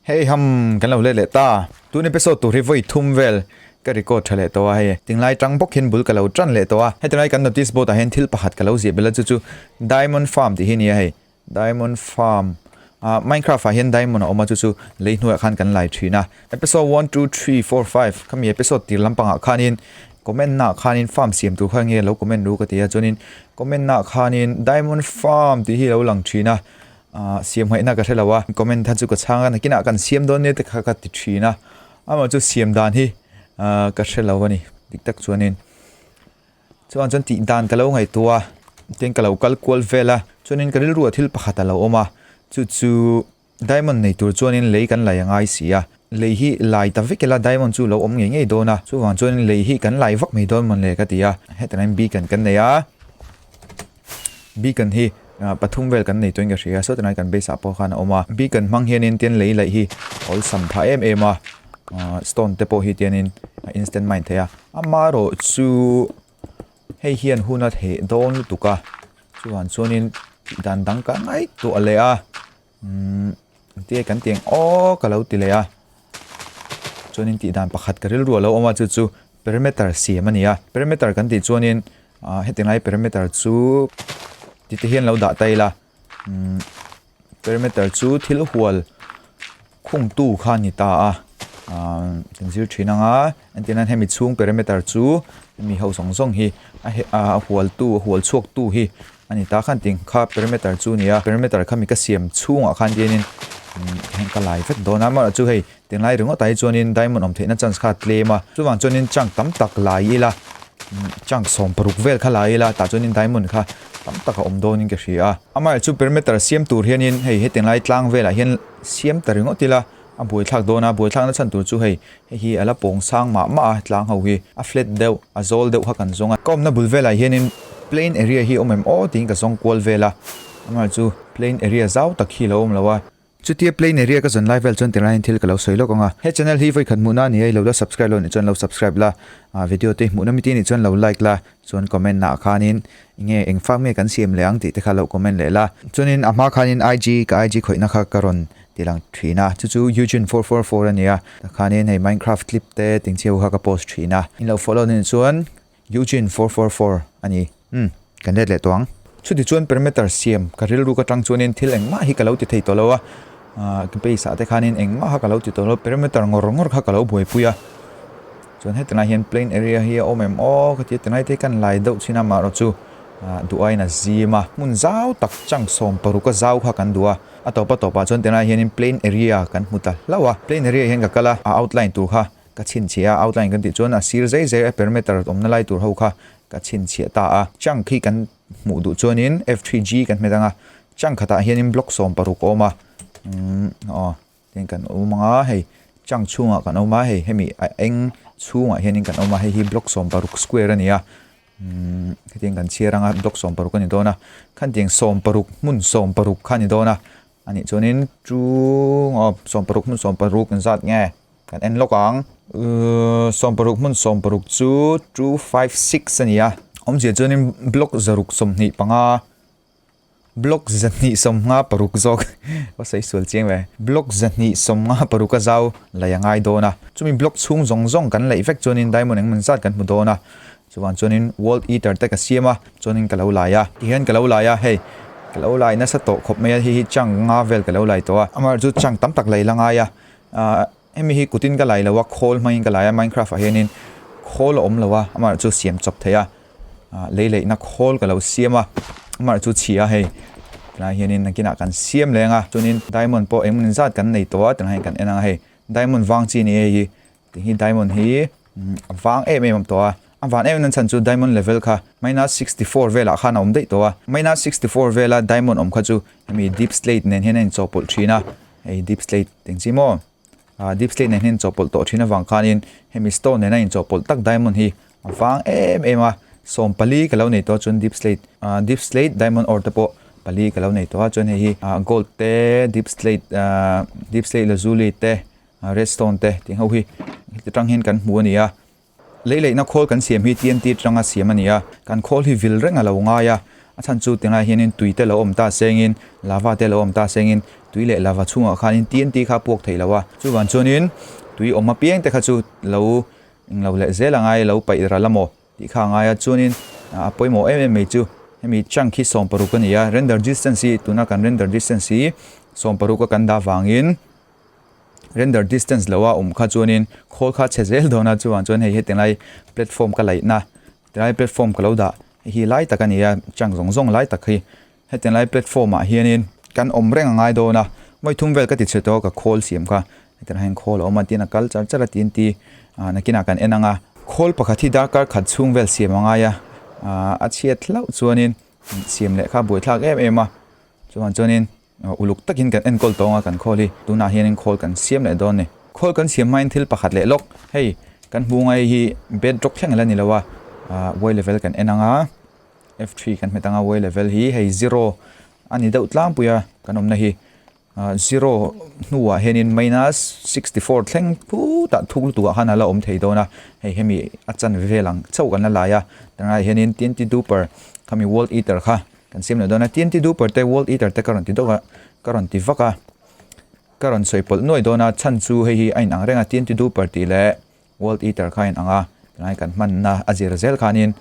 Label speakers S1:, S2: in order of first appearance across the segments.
S1: Hei ham kan lo let leh ta. Tun episode tur hi vawi thum vel ka record tha leh tawh a hei. Tinglai tang bawk hian bul ka lo tan leh tawh a. Heti lai kan notice board ah hian thil pakhat ka lo ziah belh a chu chu Diamond Farm tih hi a ni a hei. Diamond Farm ah Minecraft ah hian diamond a awm a chu chu lei hnuaiah khan kan lai thin a. Episode one two three four five khami episode tir lampangah khanin comment naah khanin farm siam tur kha nge lo comment ru ka ti a chuanin comment naah khanin Diamond Farm tih hi a lo lang thin a. Ahh siam ngaihna ka hre lo a, comment kha chu ka chhang a, nakinah kan siam dawn nia te kha ka ti thin a, amah chu siam dan hi ahh ka hre lo a ni dik tak chuanin chuan chuan tih dan ka lo ngaihtuah a tin ka lo kal kual vel a chuanin ka rilruah thil pakhat a lo awm a chu chu diamond nei tur chuanin lei kan lai a ngai si a lei hi lai ta vek ila diamond chu lo awm ngei ngei dawn a chuvang chuanin lei hi kan lai vak mai dawn mawnle ka ti a hetah beacon kan nei a. Beacon hi pathum vel kan nei tawhin ka hria a saw tunlai kan base ah pawh khan a awm a beacon hmang hianin tian lei laih hi awlsam phah em em a stone te pawh hi tianin a instant mine thei a amaherawh chu hei hian hun a theh dawn lutuk a chuan chuanin tih dan dang ka ngaihtuah leh a umm tia kan tih ang aw ka lo ti leh a chuanin tih dan pakhat ka rilru a lo awm a chu chu perimeter siam a ni a perimeter kan tih chuanin ah heti lai perimeter chu ti te hian lo dah ta ila umm perimeter chu thil hual khung tu kha a ni ta a ah kan zir thin ang a entir nan hemi chhung perimeter chu hemi ho zawng zawng hi a he a hual tu a hual chhuak tu hi a ni ta khan ting kha perimeter chu a ni a perimeter kha mi ka siam chhungah khan hianin heng ka lai vek dawn a amaherawhchu chu hei tinglai ringawt ah hi chuanin diamond awm theihna chance kha a tlem a chuvang chuanin chunk tam tak lai ila chunk 60 vel kha lai ila tah chuanin diamond kha tam tak a awm dawnin ka hria a amaherawhchu chu perimeter siam tur hianin hei heti lai tlang velah hian siam ta ringawt ila a buaithlak dawn a buaithlak na chhan tur chu hei hei hi a la pawng sang mah mah a tlang ho hi a flat deuh a zawl deuh kha kan zawng a ka awmna bul velah hianin plain area hi awm em aw tiin ka zawng kual vel a amaherawhchu chu plain area zau tak hi a lo awm lo a. Chutia plain area ka zawn lai vel chuan tilaiin thil ka lo sawi lawk ang a. He channel hi vawi khat hmuhna a ni a, i lo la subscribe lo nih chuan lo subscribe la, ah video te hmuhna miti nih chuan lo like la, chuan comment ah khanin enge eng fak nge kan siam leh ang tih te kha lo comment leh la. Chuanin a hma khanin IG ka IG khawihna kha ka rawn ti lang thin a, chu chu Eugene 444 a ni a, tah khanin hei Minecraft clip te tingchhiau kha ka post thin a, in lo follow na nih chuan Eugene 444 a ni. Umm, kan let leh tawh ang. Chuti chuan perimeter siam ka rilru ka tang chuanin thil engmah hi ka lo ti thei tawh lo a, ah ka base ah te khanin engmah kha ka lo ti tawh lo, perimeter ngawr ngawr kha ka lo buaipui a. Chuan heti lai hian plain area hi a awm em aw ka ti a, tilai te hi kan lai deuh chin a amaherawh chu ah duh aiin a zim a, hmun zau tak chang 60 a zau kha kan duh a, a tawp a tawpah chuan tilai hianin plain area kan hmu ta hlauh a, plain area hian ka kal a, a outline tur kha Ka chhinchhiah a, outline kan tih chuan a sir zai zai a perimeter awmna lai tur ho kha ka chhinchhiah ta a. Chunk hi kan hmuh duh chuanin F3G kan hmet ang a, chunk khatah hianin block 60 a awm a, umm aw tin kan awm ang a hei chunk chhungah kan awm a hei hemi a eng chhungah hianin kan awm a hei hi block 60 square a ni a, umm hetiang kan chhiar ang a block 60 a ni dawn a, khantiang 60 hmun 60 kha a ni dawn a. A nih chuanin chu aw 60 hmun 60 in zat nge kan en lawk ang uhh 60 hmun 60 chu 256 a ni a awmzia chuanin block zaruk 25 block zahnih sawmnga paruk zawk ka sawi sual chiang ve block zahnih sawmnga paruk a zau laih a ngai dawn a chumi block chhung zawng zawng kan laih vek chuanin diamond engemaw zat kan hmu dawn a Chuan chuanin World Eater te ka siam a, chuanin ka lo lai a. Tihian ka lo lai a, hei ka lo lai nasa tawh khawp mai a, hei hi chunk nga vel ka lo lai tawh a. Amaherawhchu chu chunk tam tak lei la ngai a, ah hemi hi kutin ka lai lo a, khawl hmangin ka lai a, Minecraft ah hianin khawl a awm lo a, amaherawhchu chu siam chawp thei a, ah lei leihna khawl ka lo siam a, amaherawhchu chu chhia hei tunah hianin nakinah kan siam leng a, chuanin diamond pawh engemaw zat kan nei tawh a, tunah hian kan en ang a hei diamond vang chi a ni hei hi. Ti hi diamond hi a vang em em tawh a, a van em em chhan chu diamond level kha minus 64 velah khan a awm daih tawh a, minus 64 vela diamond awm kha chu hemi deep slate nen hian a inchawhpawlh thin a, hei deep slate eng chi maw ah deep slate nen hian inchawhpawlh tawh thin avang khanin hemi stone nena inchawhpawlh tak diamond hi a vang em em a, 14 ka lo nei tawh chuan deep slate ah deep slate diamond ore te pawh pali ka lo nei tawh a, chuan hei hi ah gold te deep slate ah deep slate lazuli te. Redstone te tih ho hi heti tang hian kan hmu a ni a, lei leihna khawl kan siam hi TNT atanga siam a ni a, kan khawl hi vil reng a lo ngai a, A chhan chu tinglaiah hianin tui te lo awm ta sengin lava te lo awm ta sengin tui leh lava chhungah khanin TNT kha a puak thei lo a. Chuvang chuanin tui awm apiang te kha chu lo englo leh zel a ngai lo paih ral amaw tih kha a ngai a. Chuanin a pawimawh em em mai chu hemi chunk hi 16 a ni a, render distance hi tuna kan render distance hi 16 a kan dah vangin render distance lo a awm kha chuanin khawl kha chhe zel dawn a chuvang chuan hei heti lai platform ka laihna tilai platform ka lo dah hei hi lai tak a ni a chang zawng zawng lai tak hi heti lai platform ah hianin kan awm reng a ngai dawn a vawi thum vel ka ti chhe tawh a ka khawl siam kha heti lai hian khawl a awm a tin a kal char char a tin ti ah nakinah kan en ang a khawl pakhat hi darkar khat chhung vel siam a ngai a ah a chhiat hlauh chuanin siam leh kha a buaithlak em em a chuvang chuanin Uluk takin kan enkawl tawng a kan khawl hi tunah hianin khawl kan siam leh dawn a ni. Khawl kan siam hmain thil pakhat leh lawk hei kan hmu ngai hi bedrock thleng la ni lo a y level kan en ang a F3 kan hmet ang a y level hi hei zero a ni deuh tlangpui a kan awmna hi zero hnuah hianin minus 64 thleng phutah thuk lutuk ah khan a la awm thei dawn a hei hemi a chanve vel ang chauh kan la lai a tunlaiah hianin TNT duper khami world eater kha Kan siam leh dawn a, TNT duper te world eater te ka rawn ti deuh a, ka rawn ti vak a, ka rawn sawi pawlh nuai dawn a, chhan chu hei hi a inang reng a, TNT duper tih leh world eater kha a inang a, tunlai kan hmanna a zir zel khanin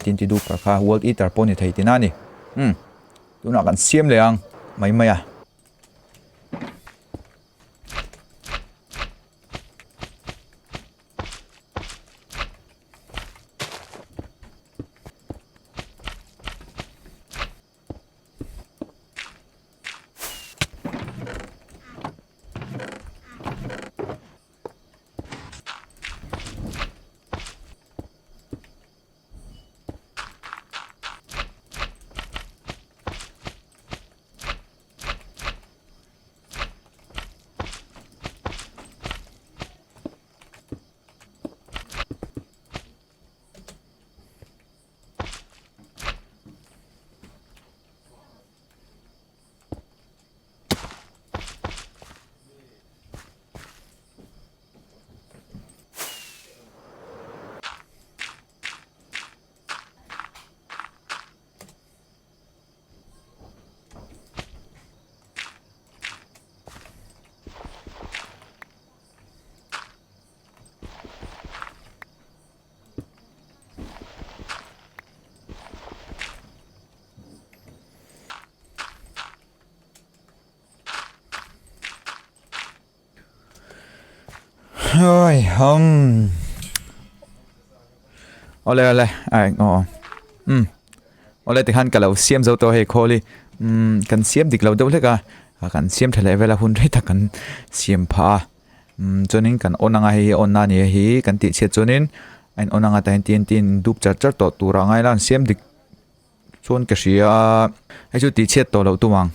S1: TNT duper kha world eater pawh ni thei tina a ni. Umm tunah kan siam leh ang mai mai a. Oi hum. Ole ole ai aw um ole tikhan ka lo siam zo tawh hei khawl hi um kan siam dik lo deuh hlek a kan siam tha leh vel a hun rei tak kan siam phah a umm chuanin kan on anga hei hi on na a ni a hi kan tih chhiat chuanin a in on anga tah hian TNT in dup char char tawh tur ah ngai la an siam dik chuan ka hria a hei chu tih chhiat tawh loh tum ang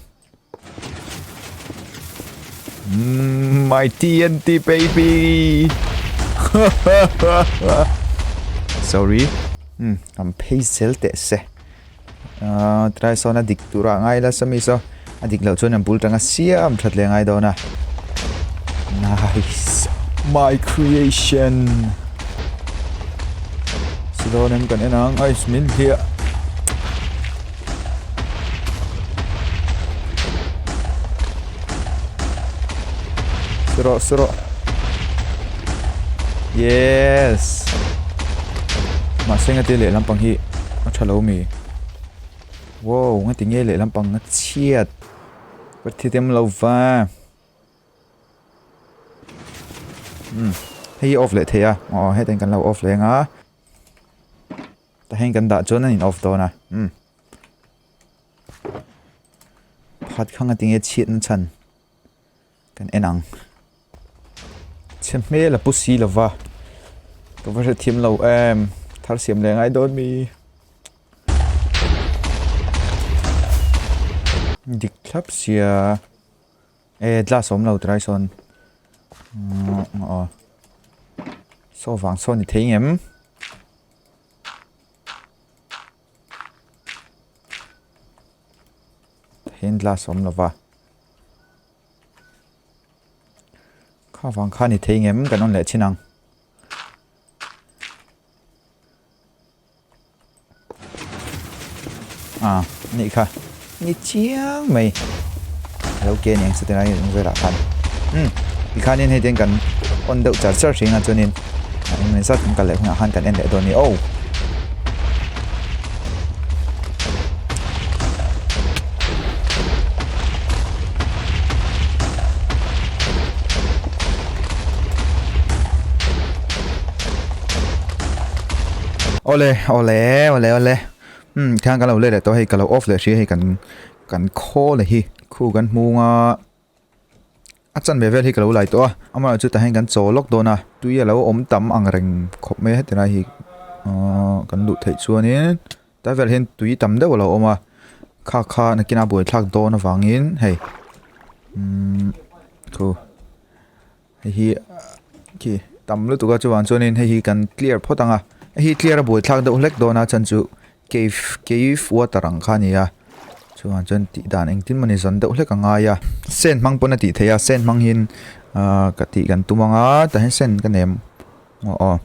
S1: umm my TNT baby sorry umm kan phei zel teh se ahh tilai sawn a dik tur ah ngai la sawmi saw a dik loh chuan an bul tanga siam that leh ngai dawn a nice my creation si dawn em kan en ang ai min hliah si rawh si rawh yes mahse nga te lehlam pang hi a tha lo mi wow nga ti nge lehlam pang a chhiat ka thi tem lo va um hei hi off leh thei a aw hetiang kan lo off leh anga tah hian kan dah chuan a in off dawn a um pakhat kha nga ti nge chhiat na chhan. Kan en ang. Chhe hmel a pu si lova. Ka va hrethiam lo em. Thar siam leh ngai dawn mi. Dik thlap sia. E glass awm lo tilai sawn. Aw. Saw vang saw ni thei ngem. Hian glass awm lova. Kha vang kha ni thei ngem kan on leh chin ang. Ah. Nih kha. Ni chiang mai. A lo ke aniang chuti lai eng velah khan. Umm tikhanin hei ten kan on deuh char char hring a chuanin eng emaw zat kan kal leh hunah khan kan en leh dawn a ni. Oh! Awle awle awle awle umm khian kan lo let leh tawh a hei ka lo off leh hrih a hei kan kan khawl hi khu kan hmung a a chanve vel hi ka lo lai tawh a amaherawhchu tah hian kan chaw lawk dawn a tui a lo awm tam ang reng khawp mai a heti lai hi ahh kan luh theih chuanin tlai velah hian tui tam deuh a lo awm a kha kha nakin a buaithlak dawn avangin hei umm khu hei hi khi tam lutuk a chuvang chuanin hei hi kan clear phawt ang a hei hi clear a buaithlak deuh hlek dawn a chuan chu cave cave water ang kha a ni a chuvang chuan tih dan engtin mawni zawn deuh hlek a ngai a sand hmang pawn a tih theih a sand hmang hian ahh ka tih kan tum ang a tah hian sand ka nem aw aw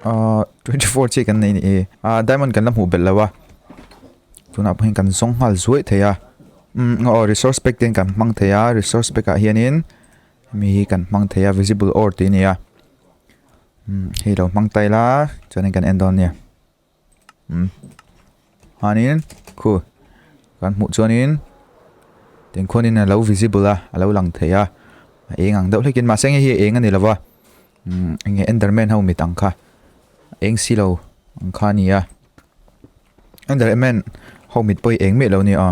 S1: ahh 24 chiah kan nei a ni e ah diamond kan la hmuh belh lo a tunah pawh hian kan zawng nghal zuaih thei a umm aw resource pack te kan hmang thei a resource pack ah hianin hemi hi kan hmang thei a visible ore tih a ni a umm hei lo hmang ta ila chuanin kan en dawn nia umm chuanin khu kan hmuh chuanin tiang khuanin a lo visible a a lo lang thei a a eng ang deuh hlekin mahse hei hi a eng a ni lo va. Umm enge enderman ho mit ang kha eng silo ang kha a ni a enderman ho mit pawh hi eng miah lo a ni a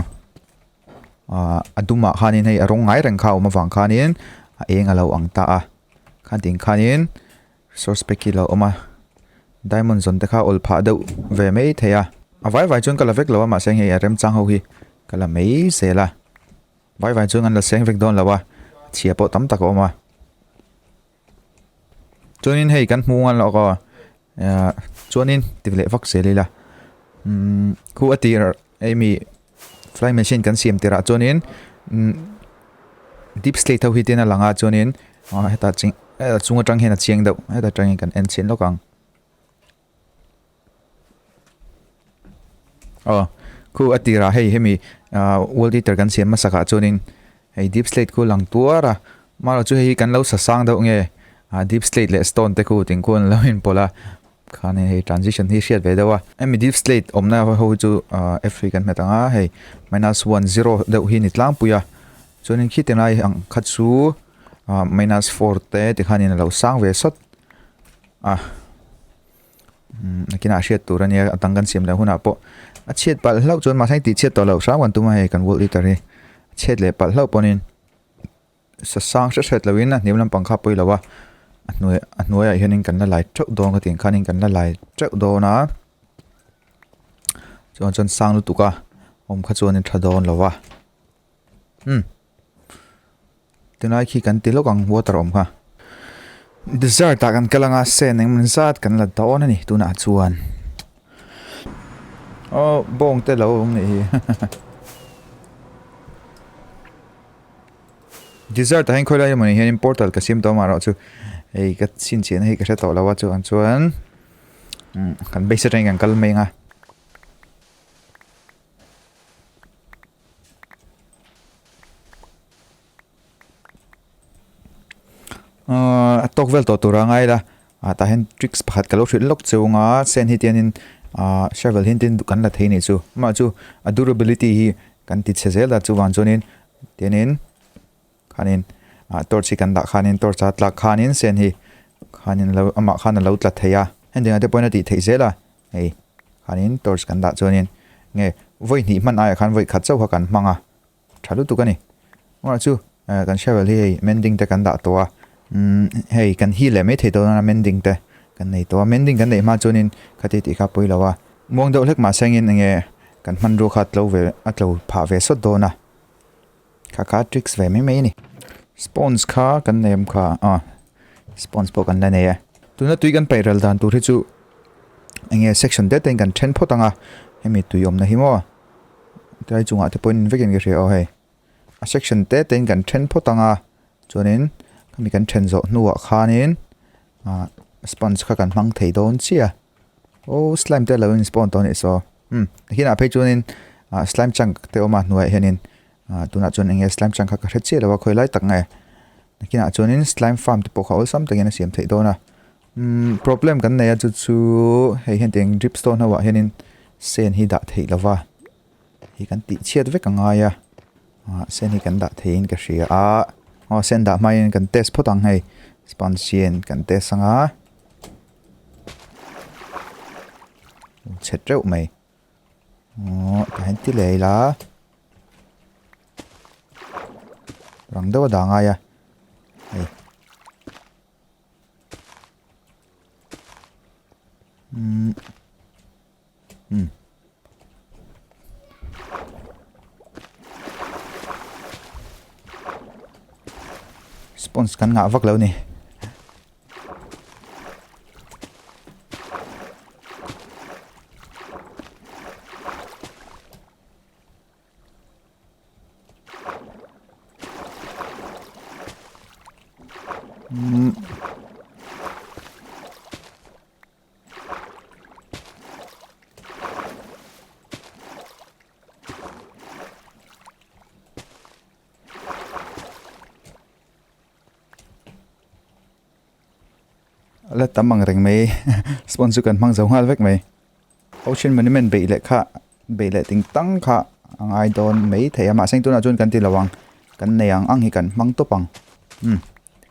S1: ahh a dumah khanin hei a rawng ngai reng kha a awm avang khanin a eng a lo ang ta a khatin khanin resource pack hi a lo awm a diamond zawn te kha a awl phah deuh ve mai thei a a vai vai chuan ka la vek lo a mahse hei a remchang ho hi ka la mai zel a vai vai chuan an la seng vek dawn lo a chhia pawh tam tak a awm a. Chuanin hei kan hmu ngan lawk aw ah chuanin ti leh vak zel ila umm khu a tir hei mi fly machine kan siam tirah chuanin umm deep slate ho hi te in a lang a chuanin ah hetah ching hetah chung atang hian a chiang deuh hetah atangin kan en chhin lawk ang. Aw khu a tirah hei hemi ah world eater kan siam hmasak ah chuanin hei deep slate khu lang tuar a marawh chu hei hi kan lo sa sang deuh nge ah deep slate leh stone te khu ting khu an lo inpawlh a khanin hei transition hi hriat ve deuh a hemi deep slate awmna ho hi chu ah F hi kan hmet ang a hei minus 1 0 deuh hi ni tlangpui a chuanin khi ti lai ang kha chu ah minus 4 te tikhanin a lo sang ve sawt a. Nakinah hriat tur a nia a dang kan siam leh hunah pawh a chhiat palh hlauh chuan mahse tih chhiat tawh loh hram kan tum a hei kan world eater hi a chhiat leh palh hlauh pawhin sa sang hret hret loin a hniam lampang kha a pawi lo a a hnuai a hnuaiah hianin kan la lai teuh dawn ka tih ang khanin kan la lai teuh dawn a chuan chuan sang lutuk a awm kha chuanin tha dawn lo va umm. Tunlai khi kan ti lawk ang water awm kha. Dessert ah kan kal anga sen engemaw zat kan la dawn a ni tunah chuan. Aw bawng te lo awm nih hi. Dessert ah hian khawi lai emaw ni hianin portal ka siam tawh amaherawh chu hei ka chhinchhiahna hi ka hre tawh lo a chuan chuan kan base atangin kan kal mai ang a. Ahh a tawk vel tawh tur a ngai la ah tah hian tricks pakhat ka lo hrilh lawk cheu anga sand hi tianin ah shovel hi tin kan la thei anih chu amah chu a durability hi kan ti chhe zel a chuvang chuanin tianin khanin ah torch hi kan dah khanin torch a tlak khanin sand hi khanin alo amah khan alo tla thei a hetiang ah te pawhin a tih theih zel a. Hei khanin torch kan dah chuanin nge vawi hnih hman aiah khan vawi khat chauh kha kan hmang a tha lutuk a ni. Amaherawhchu chu kan shovel hi hei mending te kan dah tawh a umm hei kan hi leh mai thei dawn a mending te kan nei tawh a mending kan neih hma chuanin khati tih kha a pawi lo a muang deuh hlek mahse engin enge kan hmanrua kha a tlo ve a tlo phah ve sawt dawn a kha kha tricks ve mai mai a ni. Sponge kha kan nei awm kha ah sponge pawh kan la nei e. Tuna tui kan paih ral dan tur hi chu enge section te ten kan then phawt ang a hemi tui awmna hi maw tlai chungah te pawhin vekin ka hria aw hei a section te ten kan then phawt ang a chuanin khami kan then zawh hnuah khanin ah sponge kha kan hmang thei dawn chiah a aw slime te a lo in spawn tawh a nih saw. Um nakinah phei chuanin ah slime chunk te awm a hnuaiah hianin ah tunah chuan eng nge slime chunk kha ka hre chiah lo a khawi lai tak nge nakinah chuanin slime farm te pawh kha awlsam takin a siam theih dawn a umm problem kan nei a chu chu hei hian tiang drip stone ho ah hianin sand hi dah theih lo va hi kan tih chhiat vek a ngai a ah sand hi kan dah theiin ka hria a aw sand dah hmain kan test phawt ang hei sponge hian kan test ang a. Chhe teuh mai aww tah hian ti leh ila rang deuh a dah ngai a hei umm umm sponge kan ngah vak lo a ni. La tam ang reng mai sponge chu kan hmang zo nghal vek mai ocean monument beih leh kha beih leh ting tang kha a ngai dawn mai thei a mahse tunah chuan kan ti lo ang kan nei ang ang hi kan hmang tawp ang umm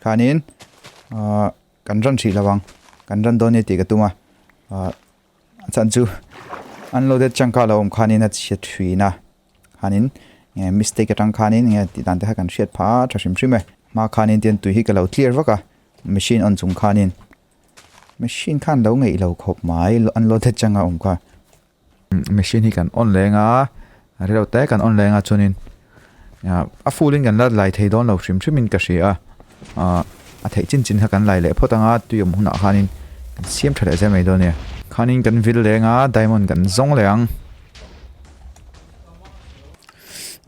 S1: khanin ahh kan run hrih lo ang kan run dawn nia tih ka tum a ahh a chhan chu unloaded chunk a lo awm khanin a chhe thin a. Khanin nge mistake atang khanin nge tih dan te kha kan hriat phah a tha hrim hrim e. Hma khanin tian tui hi ka lo clear vak a machine on chung khanin machine khan lo ngeih lo khawp mai unloaded changa awm kha. Machine hi kan on leng a rilo te kan on leng a chuanin a full in kan la lai thei dawn lo hrim hrim in ka hria a a theih chin chin kha kan lai leh phawt anga tui awm hunah khanin kan siam tha leh zel mai dawn a nia. Khanin kan vil leng a diamond kan zawng leh ang.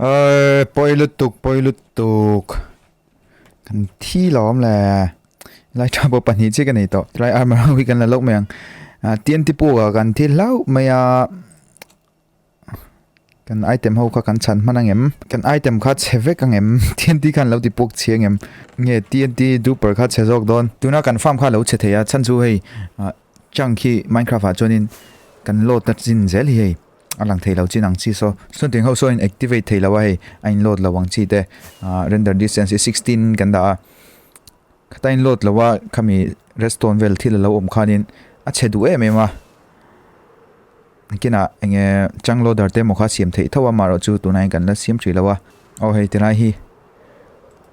S1: Oi pawi lutuk pawi lutuk kan thi lo awm le lai tha pawh pahnih chiah ka nei tawh tilai armor ho hi kan la lawk mai ang ah TNT puk ah kan thi hlauh mai a kan item ho kha kan chhan hman angem kan item kha chhe vek angem TNT khan lo ti puk chhi angem nge TNT duper kha chhe zawk dawn tuna kan farm kha lo chhe thei a chhan chu hei ah chunk hi minecraft ah chuanin kan load na chin zel hi hei. A lang thei lo chin ang chi saw sawn tiang ho saw in activate thei lo a hei a in load lo ang chi te ah render distance hi 16 kan dah a khata in load lo a khami redstone vel thil alo awm khanin a chhe duh em em a kinah enge chang loader te emaw kha siam theih tho a amaherawh chu tunah hian kan la siam tih lo a aw hei tilai hi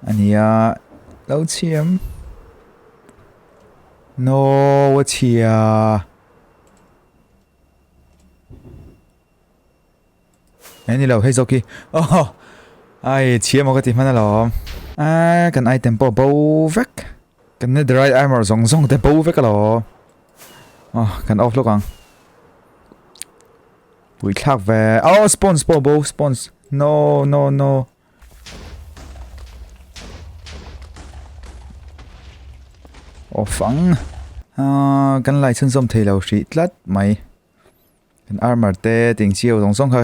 S1: a nia lo chhiam no a chhia. He ni lo hei zawk hi oh ai chhia maw ka ti hman alawm a kan item pawh bo vek kan netherite armor zawng zawng te bo vek alawm oh kan off lawk ang pui thlak ve oh spawns pawh bo spawns no no no Off ang ah kan lai chhunzawm thei lo hrih tlat mai kan armor te ting chiau zawng zawng kha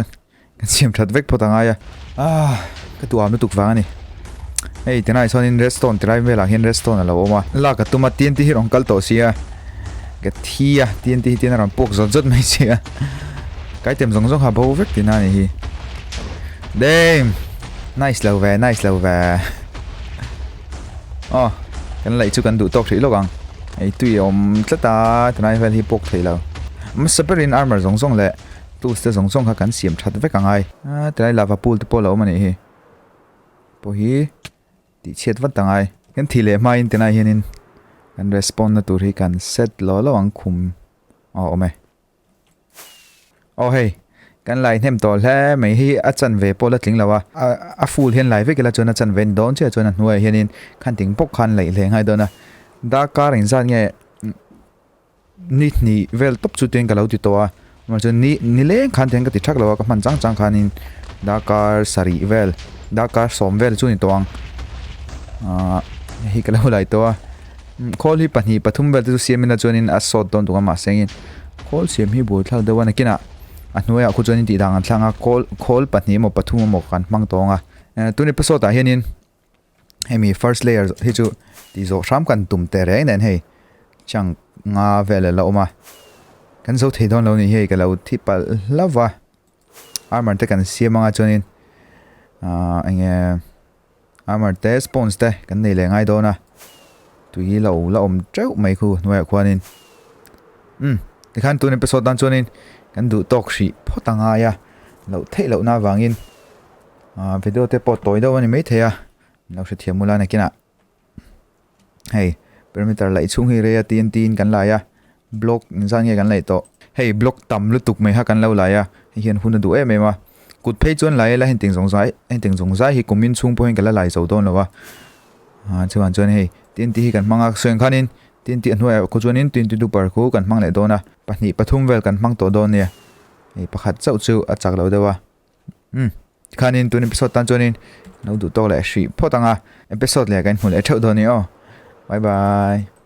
S1: kan siam that vek phawt angai a ah ka tuam lutuk vang ani hei tunah chuanin redstone ti lai velah hian redstone a lo awm a lak a tum a TNT hi rawn kal tawh sia ka thi a TNT hi tian a rawn puak zawt zawt mai sia ka item zawng zawng kha bo vek tihna a nih hi. Damn! Nice lo ve, nice lo ve. Oh, kan laih chu kan duh tawk hrih lawk ang. Ei tui a awm tlat a, tunai vel hi pawk thei lo. Hmasa berin armor zawng zawng leh tools te zawng zawng kha kan siam that vek angai. Ah, tunai lava pool te pawh a lo awm a nih hi. Pawh hi tih chhiat vat angai. Kan thih leh hmain tunai hianin kan respawn na tur hi kan set lo lo ang khum a awm e. Aw hei, kan lai hnem tawh hle mai hi a chanve pawh la tling lo a, a full hian lai vek ila chuan a chanve a ni dawn chiah chuan a hnuaiah hianin khan ting bawk khan laih hle ngai dawn a, darkar engzat nge ni hnih vel tawp chu tuiin ka lo ti tawh a, mahse ni nileng khan tiang ka ti thak lo a ka hman chang chang khanin darkar sarih vel darkar sawm vel chu a ni tawh ang ahh hei ka lo lai tawh a. Khawl hi pahnih pathum vel te chu siam ila chuanin a sawt dawn tuk a mahse engin khawl siam hi buaithlak deuh a nakinah A hnuaiah khu chuanin tih dan an thlang a, khawl khawl pahnih emaw pathum emaw kan hmang tawng a. Tun episode ah hianin hemi first layer hi chu tih zawh hram kan tum teh reng nen hei chunk nga vel a la awm a. Kan zo thei dawn lo ni hei ka lo thi palh hlauh va. Armor te kan siam anga chuanin ahh enge armor te sponge te kan nei leh ngai dawn a tui lo la awm teuh mai khu hnuaiah khuanin umm tikhan tun episode tan chuanin kan duh tawk hrih phawt a ngai a loh theih lohna avangin ahh video te pawh tawi deuh a ni maithei a lo hrethiam ula nakinah. Hei perimeter laih chhung hi rei a TNT in kan lai a block engzat nge kan laih tawh hei block tam lutuk mai kha kan lo lai a hei hian hun a duh em em a kut phei chuan lai ila hetiang zawng zai hetiang zawng zai hi kumin chhung pawhin ka la lai zo dawn lo a ah chuan chuan hei TNT hi kan hmang a sawi ang khanin TNT a hnuaiah khu chuanin TNT duper khu kan hmang leh dawn a pahnih pathum vel kan hmang tawh dawn nia hei pakhat chauh chu a chak lo deuh a. Umm tikhanin tun episode tan chuanin lo duh tawk leh hrih phawt ang a episode leh kan hmu leh theuh dawn a ni aw bye bye.